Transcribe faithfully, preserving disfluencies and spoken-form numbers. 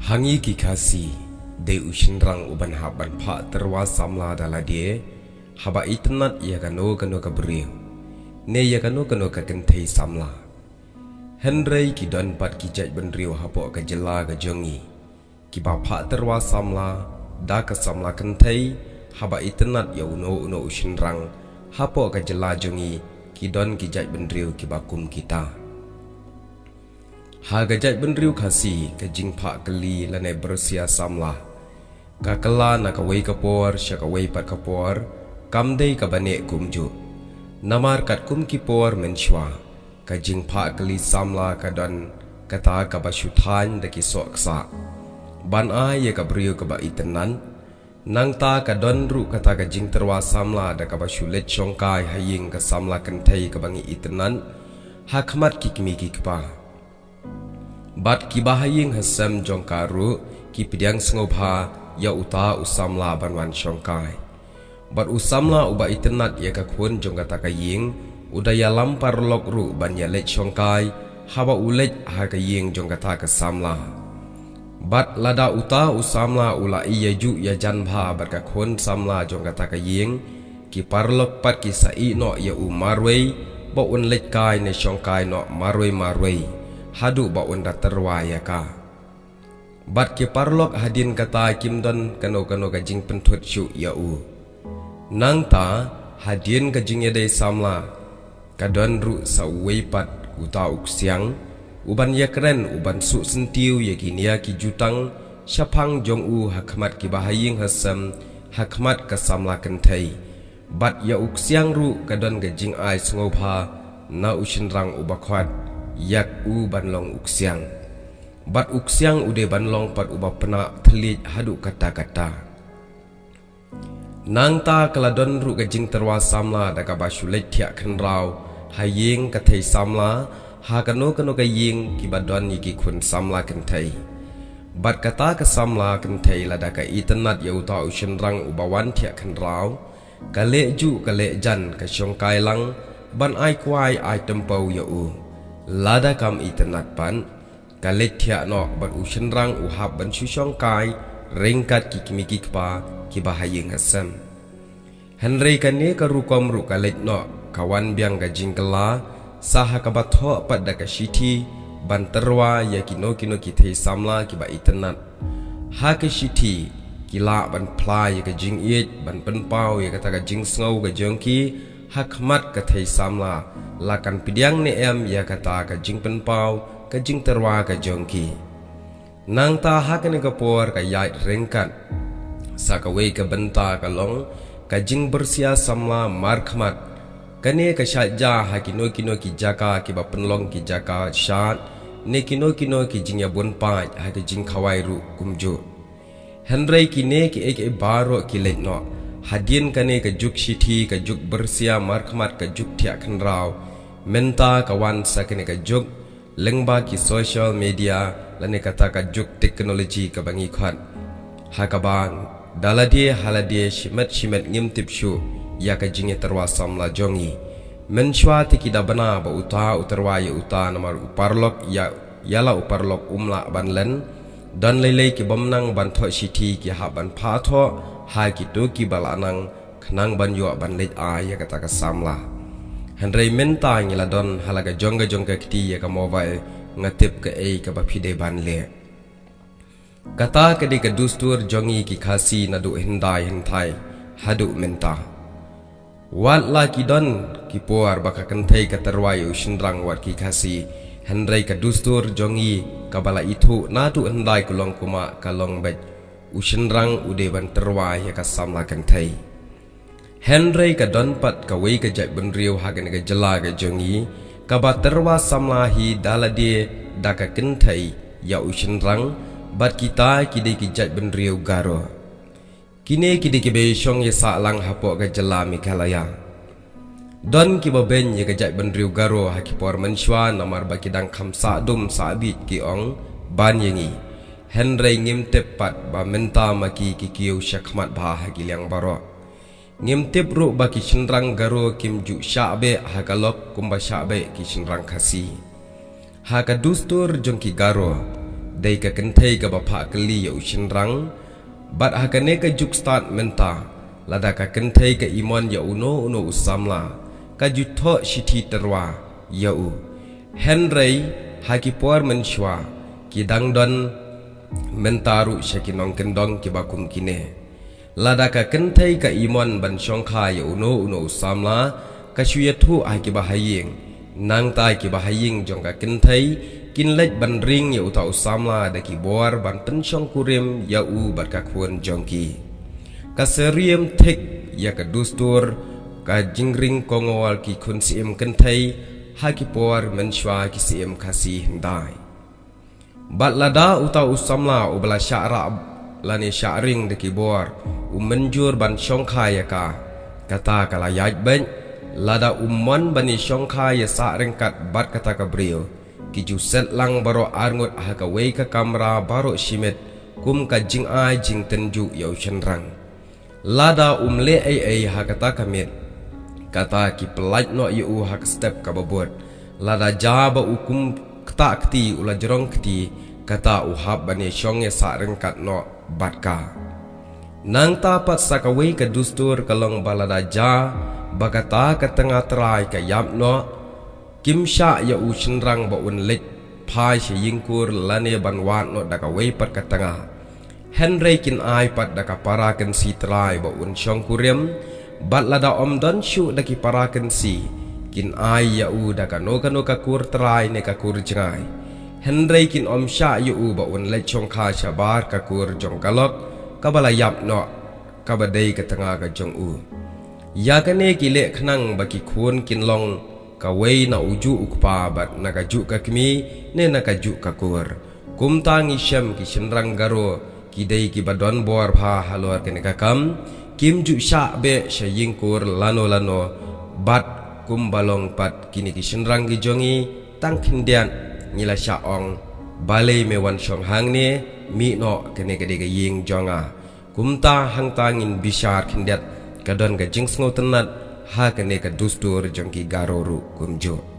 Ha ngi ki Khasi, dei u shynrang u ban hap ban phah tyrwa samla da lade haba itynnad ïa kano kano ka briew, ne ïa kano kano ka kynthei samla. Hynrei ki don pat ki jaitbynriew hapoh ka jylla ka jong ngi kiba phah tyrwa samla da ka samla kynthei haba itynnad ïa uno uno u shynrang. Hapoh ka jylla jong ngi ki don ki jaitbynriew kiba kum kita. Ha ka jaitbynriew Khasi, ka jingphah kylli lane byrsia samla ka kylla na kawei ka por sha kawei pat ka por, kam dei kaba neh kumjuh. Namar katkum ki por mynshuwa, ka jingphah kylli samla ka don kata kaba shu thaiñ da ki soh ksah ban ai ïa ka briew kaba itynnad. Nangta ka don ruh kata ka jingtyrwa samla da kaba shu leit shongkai ha ïing ka samla kynthei kaba ngi itynnad ha khmat ki kmie ki kpa. Bad kiba ha ïing ha sem jong ka ruh ki pdiang sngewbha ïa uta u samla ban wan shongkai. Bad u samla uba itynnad ïa ka khun jong kata ka ïing u da ïalam paralok ruh ban ïaleit shongkai haba u leit ha ka ïing jong kata ka samla. Bad lada uta u samla u la ïajuh ïajan bha bad ka khun samla jong kata ka ïing, ki paralok pat ki sa ïeh noh ïa u marwei ba un leit kai ne shongkai noh marwei marwei haduh ba un da tyrwa ïa ka. Bad ki paralok hadien kata kim don kano kano ka jingpynthut shuh ïa u. Nangta hadien ka jingïadei samla ka don ruh sa uwei pat uta u ksiang u ban ïakren, u ban suh syntiew ïa ki nia ki jutang shaphang jong u ha khmat kiba ha ïing ha sem, ha khmat ka samla kynthei. Bad ïa u ksiang ruh ka don ka jingai sngewbha na u shynrang uba khot ïa u ban long u ksiang. Bad u ksiang u dei ban long pat uba pynah thylliej haduh katta katta. Nangta ka la don ruh ka jingtyrwa samla da kaba shu leit thiah khynraw ha ïing ka thei samla ha kano kano ka ïing kiba don ïa ki khun samla kynthei. Bad kata ka samla kynthei lada ka itynnad ïa uta u shynrang uba wan thiah khynraw, ka leh juh ka leh jan ka shongkai lang ban ai kwai ai tympew ïa u. Lada kam itynnad pat, ka leit thiah noh bad u shynrang u hap ban shu shongkai ryngkat ki kmie ki kpa kiba ha ïing ha sem. Hynrei kane ka rukom ruh ka leit noh, ka wan biang ka jingkylla sa ha kaba thoh pat da ka shithi ban tyrwa ïa kino kino ki thei samla kiba itynnad. Ha ka shithi ki lah ban phla ïa ka jingïeit ban pynpaw ïa kata ka jingsngew ka jong ki ha khmat ka thei samla, la kan pdiang ne em ïa kata ka jingpynpaw ka jingtyrwa ka jong ki. Nangta ha kane ka por ka ïaid ryngkat sa kawei ka bynta ka long ka jingbyrsia samla markhmat. Kane ka shah ja ha kino kino ki jaka kiba pynlong ki jaka shad ne kino kino ki jingïabun paid ha ki jingkhawai ruh kumjuh. Hynrei kine kiei kiei baroh ki leit noh hadien kane ka juk shithi, ka juk byrsia markhmat, ka juk thiah khynraw. Mynta ka wan sa kane ka juk lyngba ki social media lane kata ka juk technology kaba ngi khot. Ha kaba da lade ha lade shimet shimet ngim tip shuh ïa ka jingïatyrwa samla jong ngi. Mynshuwa te ki da bna ba uta u tyrwa ïa uta namar u paralok ïa, ïa la u paralok um lah ban len. Don lei lei ki bym nang ban thoh shithi ki hap ban phah thoh ha kito kiba la nang khnang ban ïoh ban leit ai ïa kata ka samla. Hynrei mynta ngi la don ha la ka jong ka jong ka kti ïa ka mobile, nga tip kaei kaba phi dei ban leh. Kata ka dei ka dustur jong ngi ki Khasi naduh hyndai hynthai haduh mynta. Wat la ki don ki por ba ka kynthei ka tyrwa ïa u shynrang wat ki Khasi, hynrei ka dustur jong ngi kaba la ithuh naduh hyndai ka long kumba ka long beit, u shynrang u dei ban tyrwa ïa ka samla kynthei. Hynrei ka don pat kawei ka jaitbynriew ha kane ka jylla ka jong ngi kaba tyrwa samla hi da lade da ka kynthei ïa u shynrang, bad kita ki dei ki jaitbynriew Garo. Kine ki dei kiba ïashong ïasah lang hapoh ka jylla Meghalaya. Don kiba beiñ ïa ka jaitbynriew Garo ha ki por mynshuwa namar ba ki dang kham sah dum sah bit ki ong ban ïa ngi. Hynrei ngim tip pat ba mynta ma ki ki kiew shakhmat bha ha ki liang baroh. Ngim tip ruh ba ki shynrang Garo kim ju shah beh ha ka lok kumba shah beh ki shynrang Khasi. Ha ka dustur jong ki Garo, dei ka kynthei kaba phah kylli ïa u shynrang. Bad ha kane ka juk stad mynta, lada ka kynthei ka imon ïa uno uno u samla, ka ju thoh shithi tyrwa ïa u. Hynrei ha ki por mynshuwa, ki dang don mynta ruh sha ki nongkyndong kiba kum kine. Lada ka kynthei ka imon ban shongkha ïa uno uno u samla, ka shu ïathuh ha kiba ha ïing. Nangta kiba ha ïing jong ka kynthei kin leit ban ring ïa uta u samla da ki bor ban pynshongkurim ïa u bad ka khun jong ki. Ka syriem thik ïa ka dustur ka jingring kongwal ki khun syiem kynthei ha ki por mynshuwa ki syiem Khasi hyndai. Bad lada uta u samla uba la shah rah lane shah ring da ki bor, u mynjur ban shongkha ïa ka, kata ka la ïaid beit. Lada um mon ban ïa shongkha ïa sah ryngkat bad kata ka briew, ki ju set lang baroh arngut ha kawei ka kamra baroh shi miet, kum ka jingai jingtynjuh ïa u shynrang. Lada um leh ei ei ha kata ka miet, kata ki pyllait noh ïa u ha ka step kaba bud. Lada jia ba u kum ktah kti u la jrong kti, kata u hap ban ïa shong ïa sah ryngkat noh bad ka. Nangta pat sa kawei ka dustur ka long ba lada jia ba kata ka tnga trai ka ïap noh, kim shah ïa u shynrang ba un leit phai sha ïingkur lane ban wad noh da kawei pat ka tnga. Hynrei kin ai pat da ka para kynsi trai ba un shongkurim, bad lada um don shuh da ki para kynsi, kin ai ïa u da kano kano ka kur trai ne ka kur jngai. Hynrei kin um shah ïa u ba un leit shongkha shabar ka kur jong ka lok kaba la ïap noh, kaba dei ka tnga ka jong u. Ïa kane ki leh khnang ba ki khun kin long kawei na ujuh u kpa bad na kajuh ka kmie ne na kajuh ka kur. Kumta ngi shem ki shynrang Garo ki dei kiba don bor bha halor kane ka kam, kim ju shah beh sha ïingkur lano lano. Bad kumba long pat kine ki shynrang ki jong ngi, tang khyndiat ngi la shah ong, balei me wan shong hangne, mih noh, kane ka dei ka ïing jong nga. Kumta hangta ngin bishar khyndiat, ka don ka jingsngewtynnat ha kane ka dustur jong ki Garo ruh kumjuh.